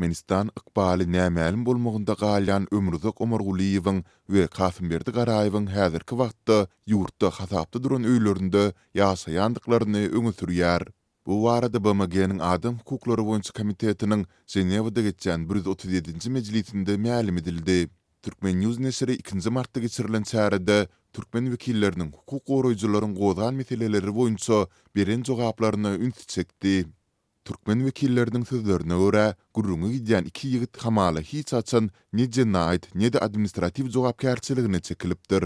Türkmenistan ykbaly nämälim bolmagynda galýan Ömruzak Omargulyýewiň we Kasymberdi Garaýewiň häzirki wagtda ýurtda hasapda duran öýlerinde ýaşaýandyklaryny öňe sürýär. Bu barada BMG-niň Adam hukuklary boýunça komitetiniň Ženewada geçýän 137-nji mejlisinde mälim edildi. Turkmen. News neşiri ikinji martda geçirilen çärede türkmen wekilleriniň hukuk goraýjylaryň gozgan meseleleri boýunça beren jogaplaryna ünsi çekdi. Türkmen wekilleriniň sözlerine görä, gürrüňi gidýän iki ýigit hamala hiç haçan ne jenaýat, ne-de administratiw jogapkärçiligine çekilipdir.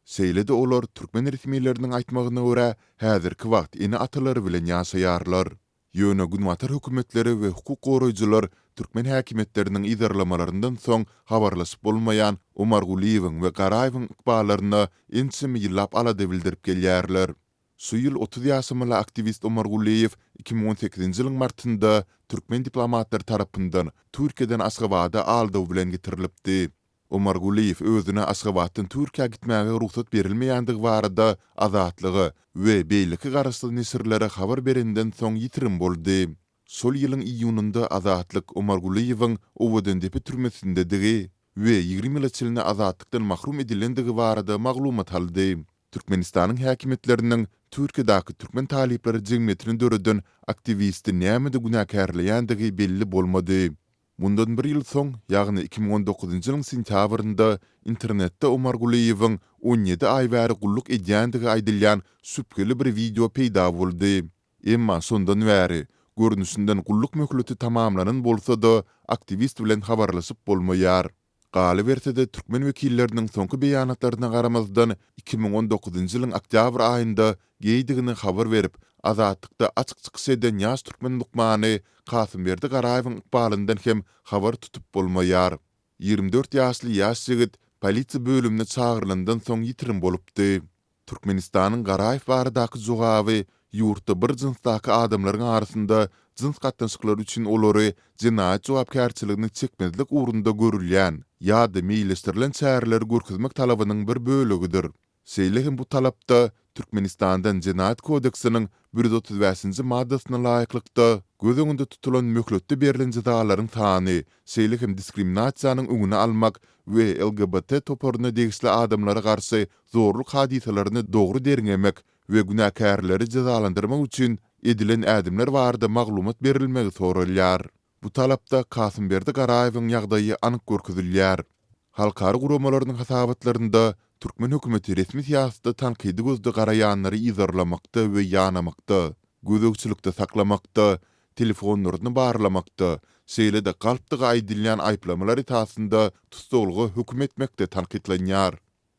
Şeýle-de olar, türkmen resmileriniň aýtmagyna görä, häzirki wagt ene-atalary bilen ýaşaýarlar. Ýöne günbatar hökümetleri we hukuk goraýjylar türkmen häkimiýetleriniň yzarlamalaryndan soň habarlaşyp bolmaýan Omargulyýewiň we Garaýewiň ykballaryna ençeme ýyllap alada bildirip gelýärler. Şu ýyl 30 ýaşamaly aktiwist Omargulyýew 2018-nji ýylyň martynda türkmen diplomatlary tarapyndan Türkiýeden Aşgabada aldaw bilen getirilipdi. Omargulyýew özüne Aşgabatdan Türkiýä gitmäge rugsat berilmeýändigi barada Azatlyga we beýleki garaşsyz neşirlere habar berenden soň ýitirim boldy. Şol ýylyň iýunynda Azatlyk Omargulyýewiň Owadandepe türmesindedigi we 20 ýyla çenli azatlykdan mahrum edilendigi barada maglumat aldy. Türkmenistanyň häkimiýetleriniň Türkiýedäki türkmen talyplary jemgyýetini döreden aktiwisti nämede günäkärleýändigi belli bolmady. Mundan bir ýyl soň, ýagny 2019-njy ýylyň sentýabrynda internetde Omargulyýewiň 17 aý bäri gulluk edýändigi aýdylýan şübheli bir wideo peýda boldy. Emma şondan bäri, görnüşinden gulluk möhleti tamamlanan bolsa-da, aktiwist bilen habarlaşyp bolmaýar. Galyberse-de, türkmen wekilleriniň soňky beýanatlaryna garamazdan, 2019-njy ýylyň oktýabr aýynda geýdigini habar berip, Azatlykda açyk çykyş eden ýaş türkmen lukmany Kasymberdi Garaýewiň ykbalyndan hem habar tutup bolmaýar. 24 ýaşly ýaş ýigit polisiýa bölümine çagyrylandan soň ýitirim bolupdy. Türkmenistanyň Garaýew baradaky jogaby ýurtda bir jynsdaky adamlaryň arasynda jyns gatnaşyklary üçin olary jenaýat jogapkärçiligine çekmezlik ugrunda görülýän ýa-da meýilleşdirilen çäreleri görkezmek talabynyň bir bölegidir. Şeýle hem bu talapda Türkmenistandan Jenaýat kodeksiniň 135-nji maddasyna laýyklykda göz öňünde tutulan möhletde berlen jezalaryň sany, şeýle hem diskriminasiýanyň öňüni almak we LGBT toparyna degişli adamlara garşy zorluk hadysalaryny dogry derňemek we günäkärleri jezalandyrmak üçin edilen ädimler barada maglumat berilmegi soralýar. Bu talapda Kasymberdi Garaýewiň ýagdaýy anyk görkezilýär. Halkara guramalarynyň hasabatlarynda türkmen hökümeti resmi syýasata tankydy gözde garaýanlary yzarlamakda we ýanamakda, gözegçilikde saklamakda, telefonlaryny barlamakda, şeýle-de galpdygy aýdylýan aýyplamalar esasynda tussaglyga höküm etmekde tankytlanýar.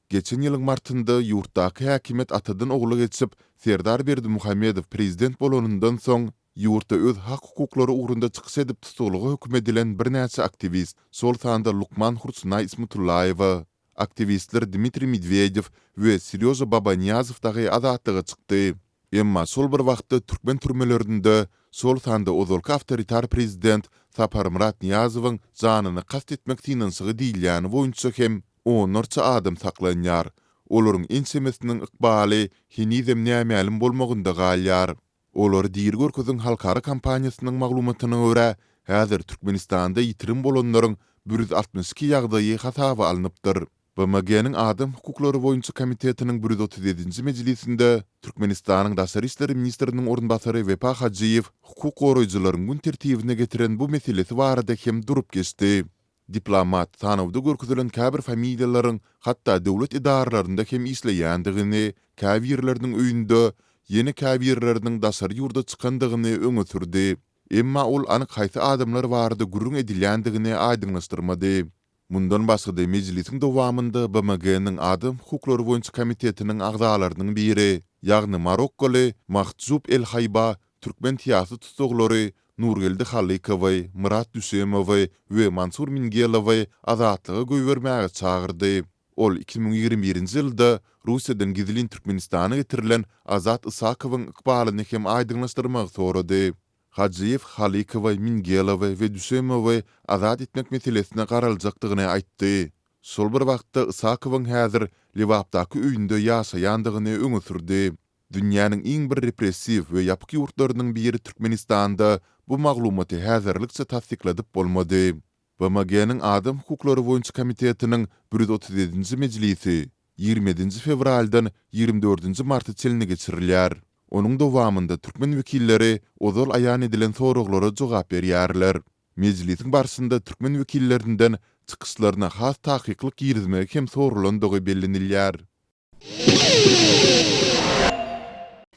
Geçen ýylyň martynda ýurtdaky häkimiýet atadan ogla geçip, Serdar Berdimuhamedow prezident bolanyndan soň, ýurtda öz hak-hukuklary ugrunda çykyş edip tussaglyga höküm edilen birnäçe aktiwist, şol sanda lukman Hursunaý Ismutullaýewa, aktiwistler Dmitriý Medwedew we Serýoža Babaniýazow dagy azatlyga çykdy. Emma şol bir wagtda türkmen türmelerinde, şol sanda ozalky awtoritar prezident Saparmyrat Nyýazowyň janyna kast etmek synanyşygy diýilýäni boýunça hem onlarça adam saklanýar. Olaryň ençemesiniň ykbaly henizem nämälim bolmagynda galýar. Olary diri görkeziň halkara kampaniýasynyň maglumatyna görä, häzir Türkmenistanda ýitirim bolanlaryň 162 ýagdaýy hasaba alnypdyr. BMG-niň Adam hukuklary boýunça komitetiniň 137-nji mejlisinde Türkmenistanyň daşary işler ministriniň orunbasary Wepa Hajyýew hukuk goraýjylaryň gün tertibine getiren bu meselesi barada hem durup geçdi. Diplomat sanawda görkezilen käbir familiýalaryň hatda döwlet edaralarynda hem işleýändigini, käbirleriniň öýünde, ýene käbirleriniň daşary ýurda çykandygyny öňe sürdi. Emma ol anyk haýsy adamlar barada gürrüň edilýändigini aýdyňlaşdyrmady. Mundan başga-da mejlisiň dowamynda BMG-niň Adam hukuklary boýunça komitetiniň agzalarynyň biri, ýagny marokkoly Mahdjub El Haýba türkmen syýasy tussaglary Nurgeldi Halykowy, Myrat Düşemowy we Mansur Mingelowy azatlyga goýbermäge çagyrdy. Ol 2021-nji ýylda Russiýadan gizlin Türkmenistana getirilen Azat Isakowyň ykbalyny hem aýdyňlaşdyrmagy sorady. Hajyýew Halykowy, Mingelowy we Düşemowy azat etmek meselesine garaljakdygyny aýtdy. Şol bir wagtda Isakowyň häzir Lebapdaky öýünde ýaşaýandygyny öňe sürdi. Dünýäniň iň bir repressiw we ýapyk ýurtlarynyň biri Türkmenistanda. bu maglumaty häzirlikçe tassykladyp bolmady. BMG-niň Adam hukuklary boýunça komitetiniň 137-nji mejlisi 27-nji fewraldan 24-nji marta çenli geçirilýär. Onuň dowamynda türkmen wekilleri ozal aýan edilen soraglara jogap berýärler. Mejlisiň barşynda türkmen wekillerinden çykyşlaryna has takyklyk girizmegi hem soralandygy bellenilýär.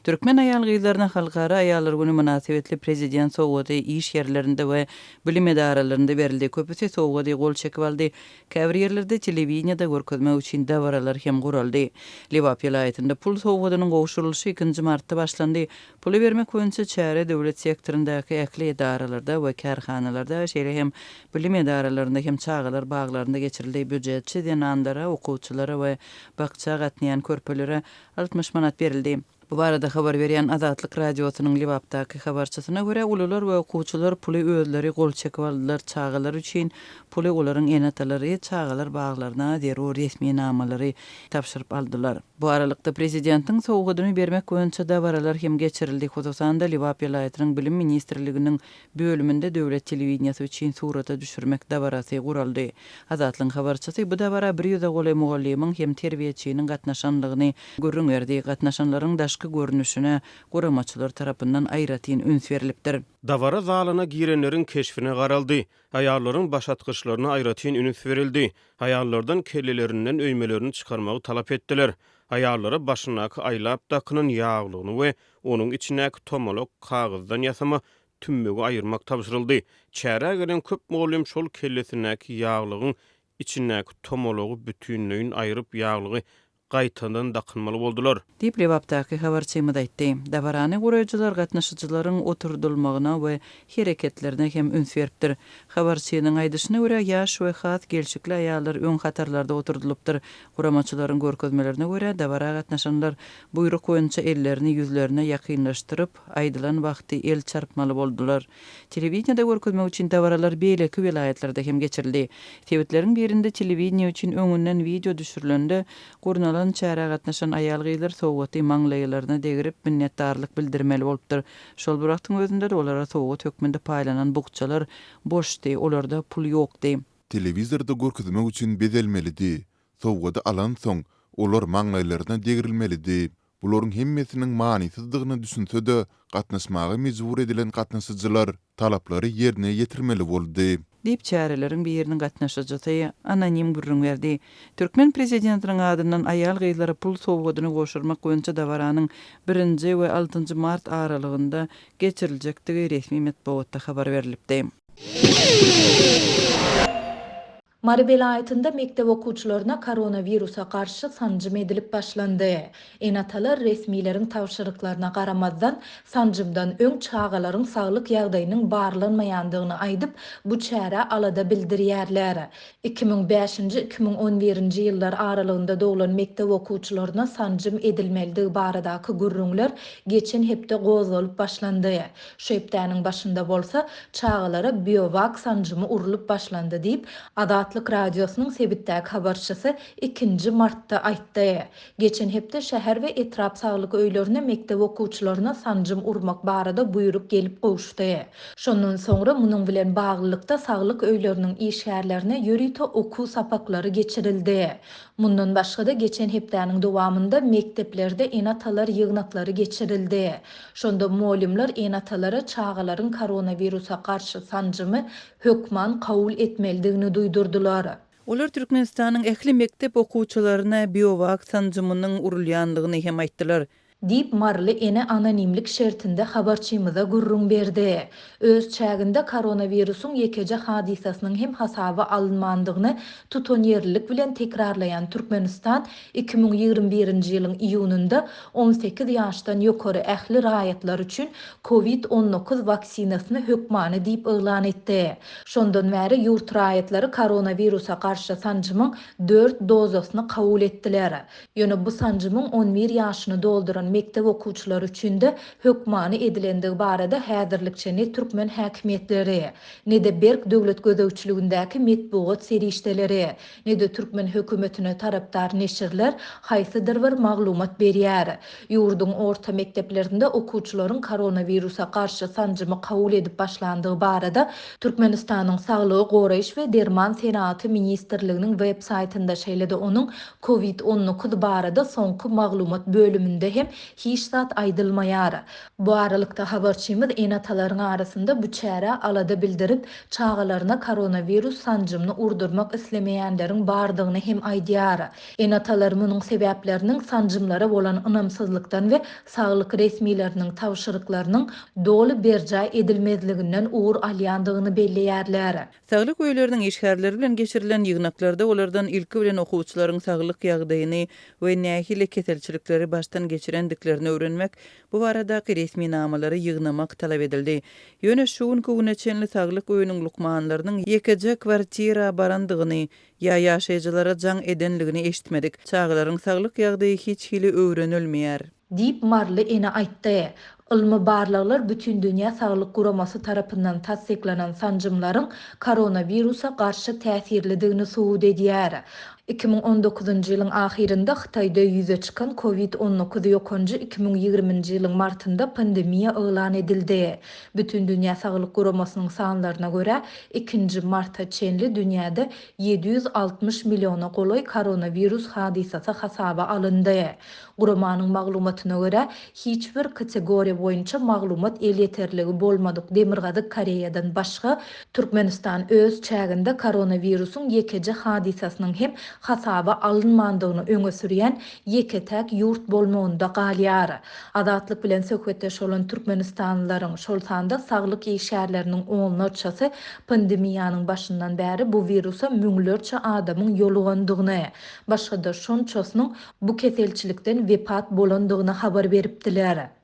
Türkmen aýal-gyzlaryna Halkara aýallar güni mynasybetli prezident sowgady iş ýerlerinde we bilim edaralarynda berildi. Köpüsi sowgady gol çekip aldy. Käbir ýerlerde telewideniýede görkezmek üçin dabaralar hem guraldy. Lebap welaýatynda pul sowgadynyň gowşurylyşy ikinji martda başlandy. Puly bermek boýunça çäre döwlet sektoryndaky ähli edaralarda we kärhanalarda, şeýle hem bilim edaralarynda hem çagalar baglarynda geçirildi. Býujetçi zenanlara, okuwçylara we bakja gatnaýan körpelere 60 manat berildi. Bu barada habar berýän Azatlyk Radiosynyň Lebapdaky habarçysyna görä, ulular we okuwçylar puly özleri gol çekip aldylar, çagalar üçin puly olaryň ene-atalary çagalar baglaryna zerur resminamalary tabşyryp aldylar. Bu aralykda, prezidentiň sowgadyny bermek boýunça dabaralar hem geçirildi. Hususan-da, Lebap welaýatynyň Bilim ministrliginiň bölüminde döwlet telewideniýesi üçin surata düşürmek dabarasy guraldy. Azatlygyň habarçysy bu dabara bir ýüze golaý mugallymyň hem terbiýeçiniň gatnaşanlygyny gürrüň berdi. Gatnaşanlaryň daşky görnüşine guramaçylar tarapyndan aýratyn üns berlipdir. Dabara zalyna girenleriň keşbine garaldy. Aýallaryň başatgyçlaryna aýratyn üns berildi. Aýallardan kellelerinden öýmelerini çykarmagy talap etdiler. Aýallara başyndaky aýlap dakynan ýaglygyny we onuň içindäki tomalak kagyzdan ýasama tümmegi aýyrmak tabşyryldy. Çärä gelen köp mugallym şol kellesindäki ýaglygyň içindäki tomalagy bütinleýin aýryp ýaglygy gaýtadan dakynmaly boldular. Diýip, Lebapdaky habarçymyz aýtdy. Dabarany guraýjylar gatnaşyjylaryň oturdylmagyna we hereketlerine hem üns beripdir. Habarçynyň aýdyşyna görä, ýaş we has gelşikli aýallar öň hatarlarda oturdylypdyr. Guramaçylaryň görkezmelerine görä, dabara gatnaşanlar buýruk boýunça ellerini ýüzlerine ýakynlaşdyryp, aýdylan wagty el çarpmaly boldular. Telewideniýede görkezmek üçin dabaralar beýleki welaýatlarda hem geçirildi. Sebitleriň birinde telewideniýe üçin öňünden wideo düşürilende, gurnalan çärä gatnaşan aýal-gyzlar sowgaty maňlaýlaryna degrip, minnetdarlyk bildirmeli bolupdyr. Şol bir wagtyň özünde-de olara sowgat hökmünde paýlanan bukjalar boşdy, olarda pul ýokdy. Telewizorda görkezmek üçin bezelmelidi. Sowgady alansoň, olar maňlaýlaryna degrilmelidi. Bularyň hemmesiniň manysyzdygyna düşünse-de, gatnaşmaga mejbur edilen gatnaşyjylar talaplary ýerine ýetirmeli boldy. Diýip, çäreleriň biriniň gatnaşyjysy anonim gürrüň berdi. Türkmen prezidentiniň adyndan aýal-gyzlara pul sowgadyny gowşurmak boýunça dabaranyň birinji we altynjy mart aralygynda geçiriljekdigi resmi metbugatda habar berlipdi. Mary welaýatynda mekdep okuwçylaryna koronawirusa garşy sanjym edilip başlandy. Ene-atalar resmileriň tabşyryklaryna garamazdan, sanjymdan öň çagalaryň saglyk ýagdaýynyň barlanmaýandygyny aýdyp, bu çärä alada bildirýärler. 2005-nji, 2011-nji ýyllar aralygynda doglan mekdep okuwçylaryna sanjym edilmelidigi baradaky gürrüňler geçen hepde gozgalyp başlandy. Şu hepdäniň başynda bolsa, çagalara Biowak sanjymy urlup başlandy diýip, Azatlyk Radiosynyň sebitdäki habarçysy ikinji martda aýtdy. Geçen hepde şäher we etrap saglyk öýlerine mekdep okuwçylaryna sanjym urmak barada buýruk gelip gowuşdy. Şondan soňra munuň bilen baglylykda saglyk öýleriniň işgärlerine ýörite okuw sapaklary geçirildi. Mundan başga-da, geçen hepdäniň dowamynda mekdeplerde ene-atalar ýygnaklary geçirildi. Şonda mugallymlar ene-atalara çagalaryň koronawirusa garşy sanjymy hökman kabul etmelidigini duýdurdylar. Olar Türkmenistanyň ähli mekdep okuwçylaryna Biowak sanjymynyň urulýandygyny hem aýtdylar. Diýip, maryly ene anonimlik şertinde habarçymyza gürrüň berdi. Öz çäginde koronawirusyň ýekeje hadysasynyň hem hasaba alynmandygyny tutanýerlilik bilen tekrarlaýan Türkmenistan 2021-nji ýylyň iýunynda 18 ýaşdan ýokary ähli raýatlar üçin Covid 19 waksinasyny hökmany diýip yglan etdi. Şondan bäri ýurt raýatlary koronawirusa garşy sanjymyň dört dozasyny kabul etdiler. Ýöne bu sanjymyň on bir ýaşyny dolduran. bolan mekdep okuwçylary üçin-de hökmany edilendigi barada häzirlikçe ne türkmen häkimiýetleri, ne-de berk döwlet gözegçiligindäki metbugat serişdeleri, ne-de türkmen hökümetine tarapdar neşirler haýsydyr bir maglumat berýär. Ýurduň orta mekdeplerinde okuwçylaryň koronawirusa garşy sanjymy kabul edip başlandygy barada Türkmenistanyň Saglygy goraýyş we derman senagaty ministrliginiň web saýtynda, şeýle-de onuň Covid 19 barada soňky maglumat bölüminde hem hiç zat aýdylmaýar. Bu aralykda, habarçymyz ene-atalaryň arasynda bu çärä alada bildirip, çagalaryna koronawirus sanjymyny urdurmak islemeýänleriň bardygyny hem aýdýar. Ene-atalar munuň sebäpleriniň sanjymlara bolan ynamsyzlykdan we saglyk resmileriniň tabşyryklarynyň doly berjaý edilmezliginden ugur alýandygyny belleýärler. Saglyk öýleriniň işgärleri bilen geçirilen ýygnaklarda olardan ilki bilen okuwçylaryň saglyk ýagdaýyny we nähili keselçilikleri başdan geçirendiklerini öwrenmek, bu baradaky resminamalary ýygnamak talap edildi. Ýöne şu günki güne çenli saglyk öýüniň lukmanlarynyň ýekeje kwartira barandygyny ýa ýaşaýjylara jaň edenligini eşitmedik. Çagalaryň saglyk ýagdaýy hiç hili öwrenilmeýär. Diýip, maryly ene aýtdy. Ylmy barlaglar Bütindünýä Saglyk Guramasy tarapyndan tassyklanan sanjymlaryň koronawirusa garşy täsirlidigini subut edýär. 2019-njy ýylyň ahyrynda Hytaýda ýüze çykan Covid 19 ýokanjy 2020-nji ýylyň martynda pandemiýa yglan edildi. Bütindünýä Saglyk Guramasynyň sanlaryna görä, ikinji marta çenli dünýäde 760 milliona golaý koronawirus hadysasy hasaba alyndy. Guramanyň maglumatyna görä, hiç bir kategoriýa boýunça maglumat elýeterligi bolmadyk Demirgazyk Koreýadan başga, Türkmenistan öz çäginde koronawirusyň ýekeje hadysasynyň hem hasaba alynmandygyny öňe sürýän ýeke-täk ýurt bolmagynda galýar. Azatlyk bilen söhbetdeş bolan türkmenistanlylaryň, şol sanda saglyk işgärleriniň onlarçasy pandemiýanyň başyndan bäri bu wirusa müňlerçe adamyň ýolugandygyny, başga-da şonçasynyň bu keselçilikden wepat bolandygyny habar beripdiler.